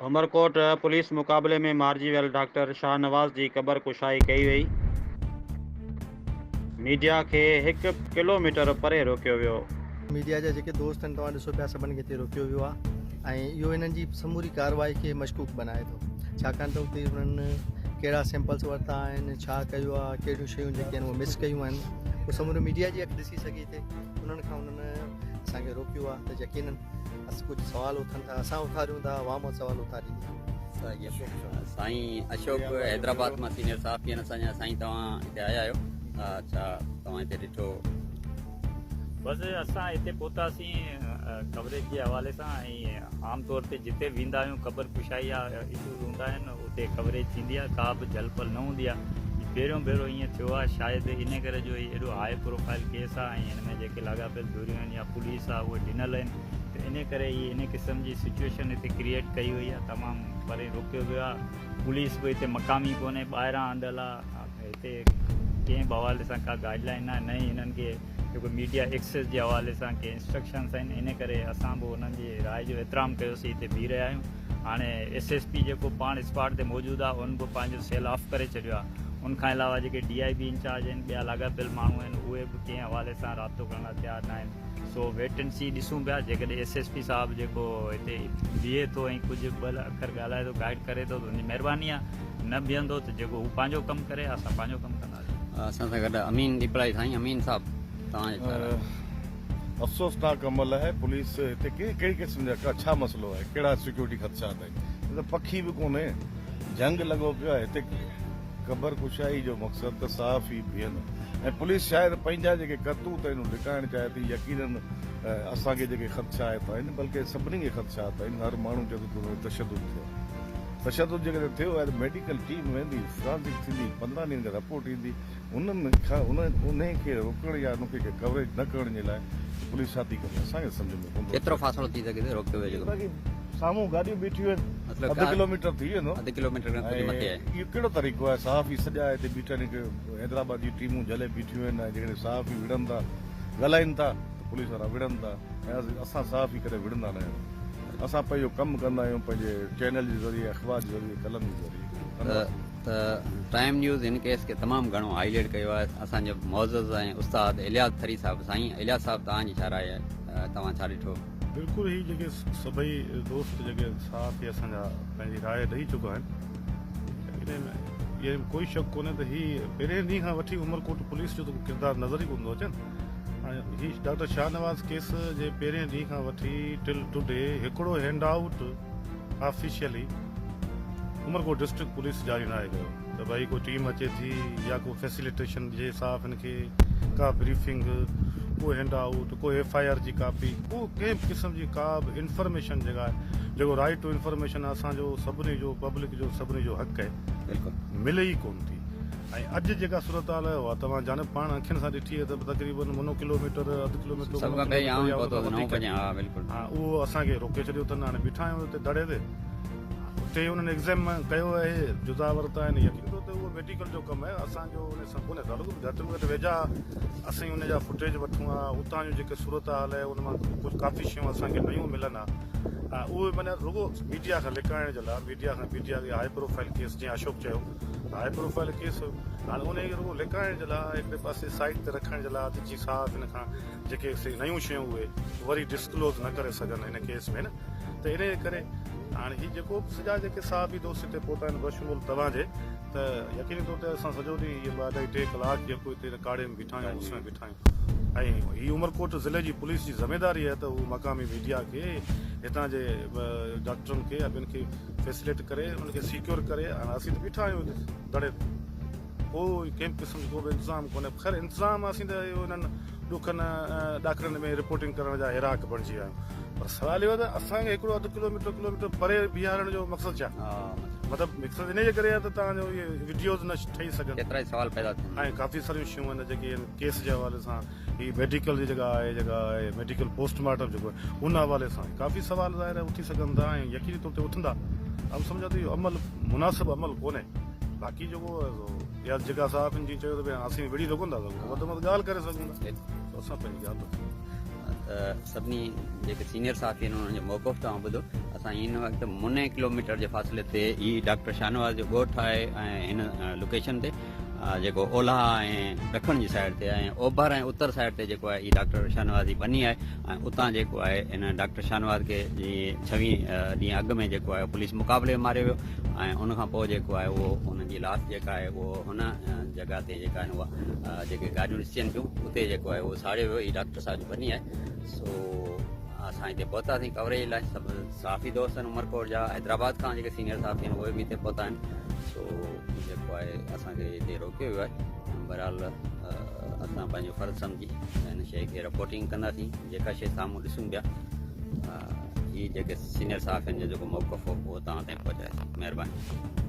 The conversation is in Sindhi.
عمرڪوٽ، پوليس مقابلي ۾ مارجي ويل ڊاڪٽر شاهنواز جي قبر ڪشائي ڪئي وئي، ميڊيا کي هڪ ڪلو ميٽر پري روڪيو ويو. ميڊيا جا جيڪي دوست آهن توهان ڏسو پيا سڀن کي هتي روڪيو ويو آهي ۽ اهو هنن جي سموري ڪارروائي کي مشڪوڪ بنائي ٿو ڇاڪاڻ ته اتي انهن ڪهڙا سيمپلس ورتا آهن ڇا ڪيو آهي ڪهڙيون شيون جيڪي آهن اهي مس ڪيون آهن اهو سمورو ميڊيا جي اک ڏسي سگهي ٿي انهن کان انهن اسان کي روڪيو آهي ته يقينن ڪجهه سوال اٿن ٿا اسان اٿاريون ٿا عوام سوال اٿاريندي. سائين اشوڪ حيدرآباد مان سينيئر صحافي آهن اسان جا سائين توهان هتي آيا آهيو ڇا توهان هتي ڏٺو. بس اسان هتي پهتاسين ڪوريج جي حوالي سان ۽ عام طور تي جتي ويندا آهيون قبر ڪشائي يا اشوز هوندا آهن اتي ڪوريج ٿيندي آهي ڪا به جهل پل نه هوندي آهي هي پهريون ڀيرو ائين ٿيو آهي شايد ان ڪري جو هي ايڏو هاء پروفائل ڪيس آهي ۽ هن ۾ جيڪي لاڳاپيل ڌريون آهن يا پوليس آهي اهي ڊنل آهن ته ان ڪري هي ان قسم جي سچوئيشن هتي ڪريئيٽ ڪئي وئي آهي تمام پري روڪيو ويو آهي پوليس به هتي مقامي ڪونهي ٻاهران آندل آهي هتي ڪنهن به حوالي سان ڪا گائيڊ لائين ناهي نه ئي هنن کي جيڪو ميڊيا ايڪسيس جي حوالي سان ڪي انسٽرڪشنس آهن ان ڪري اسان به انهن جي راء جو احترام ڪيوسين هتي بيهي رهيا آهيون هاڻي ايس ايس پي جيڪو پاڻ اسپاٽ تي موجود آهي ان به پنهنجو سيل آف ڪري ڇڏيو آهي ان کان علاوه جيڪي ڊي I بي انچارج آهن ٻيا لاڳاپيل ماڻهو آهن اهي به ڪنهن حوالي سان رابطو ڪرڻ لاء تيار نه آهن سو ويٽ اينڊ سي ڏسون پيا جيڪڏهن ايس ايس پي صاحب جيڪو هتي بيهي ٿو ۽ ڪجهه ٻه اکر ڳالهائي ٿو گائيڊ ڪري ٿو ته ان جي مهرباني آهي نه بيهندو ته جيڪو هو پنهنجو ڪم ڪري اسان پنهنجو ڪم ڪنداسين. اسان سان گڏ امين ڏيپلائي سائين امين صاحب توهان جو ڇا راء آهي. افسوسناڪ عمل آهي پوليس هتي ڪهڙي قسم جا ڇا مسئلو آهي ڪهڙا سيڪيورٽي خدشات آهن هتي ته پکي به ڪونهي جهنگ لڳو پيو آهي هتي قبر ڪشائي جو مقصد ته صحافي بيهن ۽ پوليس شايد پنهنجا جيڪي ڪرتوت آهن اهي لڪائڻ چاهي ٿي يقينن اسان کي جيڪي خدشات آهن بلڪه سڀني کي خدشات آهن هر ماڻهو چوي ٿو ته تشدد ٿيو آهي تشدد جيڪڏهن ٿيو آهي ته ميڊيڪل ٽيم ويندي فرانزڪ ٿيندي 15 ڏينهن کان رپورٽ ايندي انهن کان انهي کي روڪڻ يا ان کي ڪوريج نه ڪرڻ جي لاء پوليس ڇا ٿي ڪري اسان کي سمجهه ۾ ڪونه ٿو اچي. ڪيترو فاصلو ٿي سگهي ٿو روڪيو ويو جيڪو. باقي سامهون گاڏيون بيٺيون آهن مطلب اڌ ڪلو ميٽر ٿي ويندو. اڌ ڪلو ميٽر کان ڪجهه مٿي آهي. اهو ڪهڙو طريقو آهي صحافي سڄا هتي بيٺا آهن حيدرآباد جون ٽيمون جهلي بيٺيون آهن ۽ جيڪڏهن صحافي وڙهن ٿا ڳالهائين ٿا ته پوليس وارا وڙهن ٿا ۽ اسان صحافي ڪڏهن وڙهندا نه آهيون اسان پنهنجو ڪم ڪندا آهيون پنهنجي چينل جي ذريعي اخبار جي ذريعي قلم جي ذريعي ڪنداسين. ته ٽائيم نيوز هن ڪيس کي تمام گهڻو هائي لائيٽ ڪيو آهي اسان جو معزز ۽ استاد الياس ٿري صاحب سائين الياس صاحب توهان جي ڇا راء آهي توهان ڇا ڏٺو. بلڪل هي جيڪي سڀئي دوست جيڪي صحافي اسان جا پنهنجي راء ڏئي چڪا آهن انهي ۾ اهو ڪوئي شڪ ڪونهي ته هي پهرين ڏينهن کان وٺي عمرڪوٽ پوليس جو ته ڪو ڪردار نظر ئي ڪونه ٿو اچن ۽ هي ڊاڪٽر شاهنواز ڪيس جي پهرين ڏينهن کان وٺي ٽل ٽوڊي هڪڙو hand out officially Umerkot district police جاري ناهي ڪيو ته ڀائي ڪو ٽيم اچي ٿي يا ڪو فيسليٽيشن جي صحافين کي ڪا بريفنگ ڪو هينڊ آئوٽ ڪو ايف I R جي ڪاپي ڪو ڪنهن به قسم جي ڪا به انفارميشن جيڪا آهي جيڪو رائيٽ ٽو انفارميشن اسان جو سڀني جو پبلڪ جو سڀني جو حق آهي بلڪل ملي ئي ڪون ٿي ۽ اڄ جيڪا صورتحال آهي اها توهان جانب پاڻ اکين سان ڏٺي آهي ته تقريبن منو ڪلو ميٽر اڌ ڪلو ميٽر سڀ کان پهرين آئون ئي پهتو هوس نو بجي ها بلڪل. ها اهو اسان کي روڪي ڇڏيو اٿن هاڻي بيٺا آهيون اتي دڙي تي اتي انهن ايگزام ڪيو آهي جزا ورتا آهن يقين ڪرو ته اهو ميڊيڪل جو ڪم آهي اسان جو ان سان ڪونهي تعلق گهٽ ۾ گهٽ ويجها اسين ان جا فوٽيج وٺون ها اتان جو جيڪي صورتحال آهي ان مان ڪجهه ڪافي شيون اسان کي نيون ملن ها اهي معنيٰ رڳو ميڊيا کان لڪائڻ جي لاء ميڊيا کان ميڊيا کي هاء پروفائل ڪيس جيئن اشوڪ چيو هاء پروفائل ڪيس هيو هاڻي انهي کي رڳو لڪائڻ جي لاء هڪڙي پاسي سائيڊ تي رکڻ جي لاء ته جيئن صحافين کان جيڪي سي نيون شيون اهي وري ڊسڪلوز نه ڪري سگهن هن ڪيس ۾ نه ته انهي جي ڪري هاڻي هي جيڪو به سڄا جيڪي صحافي دوست هتي پهتا آهن بشمول توهان جي ته يقيني طور تي اسان سڄو ڏينهن هي ٻه اڍائي ٽي ڪلاڪ جيڪو هتي رڪارڊي ۾ بيٺا آهيون اس ۾ بيٺا آهيون ۽ هي عمرڪوٽ ضلعي جي پوليس جي ذميداري آهي ته هو مقامي ميڊيا کي هتان جي ڊاڪٽرن کي يا ٻين کي فيسليٽ ڪري انهن کي سيڪيور ڪري هاڻ اسين ته بيٺا آهيون هتي دڙي تي ڪو ڪنهن به قسم جو ڪو به انتظام ڪونهي خير انتظام اسين ته اهو انهن ڏکن ڏاکڙن ۾ رپورٽنگ ڪرڻ جا هيراڪ بڻجي ويا آهيون پر سوال اهو آهي ته اسان کي هڪڙو اڌ ڪلو ميٽر ڪلو ميٽر پري بيهارڻ جو مقصد ڇا مطلب مقصد انهي جي ڪري آهي ته توهان جو اهي وڊيوز نه ٺهي سگهن ڪيترا ئي سوال پيدا ٿين ۽ ڪافي ساريون شيون آهن جيڪي هن ڪيس جي حوالي سان هي ميڊيڪل جي جيڪا آهي جيڪا آهي ميڊيڪل پوسٽ مارٽم جيڪو آهي ان حوالي سان ڪافي سوال ظاهر آهي اٿي سگهن ٿا ۽ يقيني طور تي اٿندا. آئون سمجهان ٿو اهو عمل مناسب عمل ڪونهي. باقي جيڪو يا جيڪا صحافين جيئن چيو ته ڀئي اسين وڙهي ته ڪونه ٿا سگهون وڌ ۾ وڌ ڳالهه ڪري سگهون ٿا سو اسان پنهنجي ڳالهه رکون. ته سڀني جيڪي سينيئر صحافي آهن انهن جو موقف توهان ٻڌو. اسان هن وقت مني ڪلوميٽر جي فاصلي تي هي ڊاڪٽر شاهنواز جو ڳوٺ آهي ۽ هن لوڪيشن تي جيڪو اولهه ۽ ڏکڻ جي سائيڊ تي آهي ۽ اوڀر ۽ اتر سائيڊ تي جيڪو آهي هي ڊاڪٽر شاهنواز جي ٻني آهي ۽ اتان جيڪو آهي هن ڊاڪٽر شاهنواز کي جي ڇويهه ڏينهن اڳ ۾ جيڪو آهي پوليس مقابلي ۾ ماريو ويو ۽ ان کان پوء جيڪو آهي اهو ان جي لاش جيڪا آهي اهو هن جڳهه تي جيڪا آهن اها جيڪي گاڏيون ڏسجن پيون اتي جيڪو آهي اهو ساڙيو ويو. هي ڊاڪٽر صاحب جي ٻني آهي. سو اسان هتي پهتاسين ڪوريج لاء. سڀ صحافي دوست آهن عمرڪوٽ جا، حيدرآباد کان جيڪي سينيئر صحافي آهن اهي به هتي پهتا آهن. سو جيڪو آهي اسان کي هتي روڪيو ويو آهي. بهرحال اسان پنهنجو فرض سمجهي هن شيء کي رپورٽنگ ڪنداسين، جيڪا شيء سامهون ڏسون پيا. هي جيڪي سينيئر صحافين جو جيڪو موقف هو اهو توهان تائين پهچاياسين. مهرباني.